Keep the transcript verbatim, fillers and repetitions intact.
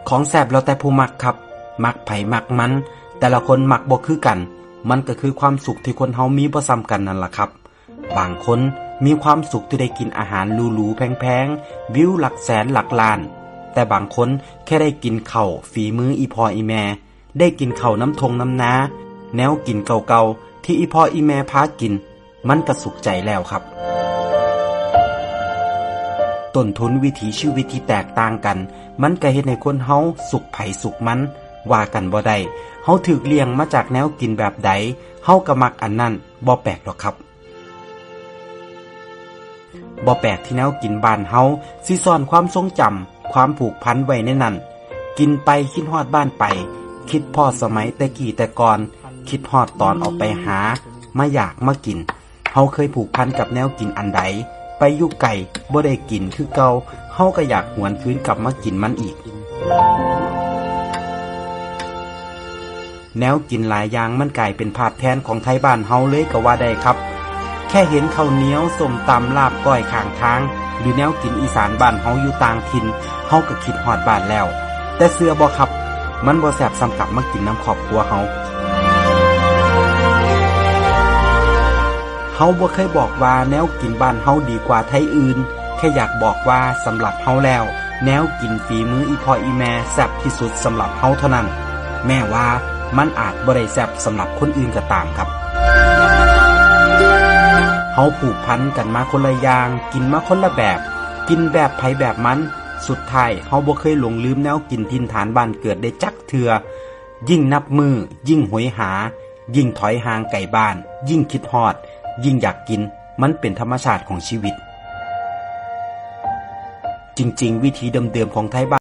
ของแซ่บแล้วแต่ผู้มักครับ มักไผมักมัน แต่ละคนมักบ่คือกัน มันก็คือความสุขที่คนเฮามีบ่ซ้ำกันนั่นล่ะครับ บางคนมีความสุขที่ได้กินอาหารหรูๆแพงๆ วิวหลักแสนหลักล้าน แต่บางคนแค่ได้กินข้าวฝีมืออีพ่ออีแม่ ได้กินข้าวน้ำทงน้ำนา แนวกินเก่าๆที่อีพ่ออีแม่พากิน มันก็สุขใจแล้วครับ ต้นทุนวิถีชีวิตที่แตกต่างกัน มันก็เฮ็ดให้คนเฮาสุขไผสุขมัน ว่ากันบ่ได้ เฮาถูกเลี้ยงมาจากแนวกินแบบใด เฮาก็มักอันนั้น บ่แปลกดอกครับ บ่แปลกที่แนวกินบ้านเฮาสิซ่อนความทรงจำ ความผูกพันไว้ในนั้น กินไปคิดฮอดบ้านไป คิดพ้อสมัยแต่กี้แต่ก่อน คิดฮอดตอนออกไปหา มาอยากมากิน เฮาเคยผูกพันกับแนวกินอันใด ไปอยู่ไกลบ่ได้กินคือเก่า เฮาก็อยากหวนคืนกลับมากินมันอีก แนวกินหลายอย่างมันกลายเป็นภาพแทนของไทบ้านเฮาเลยก็ว่าได้ครับ แค่เห็นข้าวเหนียว ส้มตำ ลาบก้อยข้างทาง หรือแนวกินอีสานบ้านเฮาอยู่ต่างถิ่น เฮาก็คิดฮอดบ้านแล้ว แต่เชื่อบ่ครับ มันบ่แซ่บส่ำกลับมากินนำครอบครัวเฮา เฮาบ่เคยบอกว่าแนวกินบ้านเฮาดีกว่าไทอื่น แค่อยากบอกว่าสำหรับเฮาแล้ว แนวกินฝีมืออีพ่ออีแม่แซ่บที่สุดสำหรับเฮาเท่านั้น แม้ว่ามันอาจบ่ได้แซ่บสำหรับคนอื่นก็ตามครับ เฮาผูกพันกันมาคนละอย่าง กินมาคนละแบบ กินแบบไผแบบมัน สุดท้ายเฮาบ่เคยหลงลืมแนวกินถิ่นฐานบ้านเกิดได้จักเทื่อ ยิ่งนับมื้อ ยิ่งโหยหา ยิ่งถอยห่างไกลบ้าน ยิ่งคิดฮอด ยิ่งอยากกิน มันเป็นธรรมชาติของชีวิต จริงๆ วิถีเดิมๆของไทบ้าน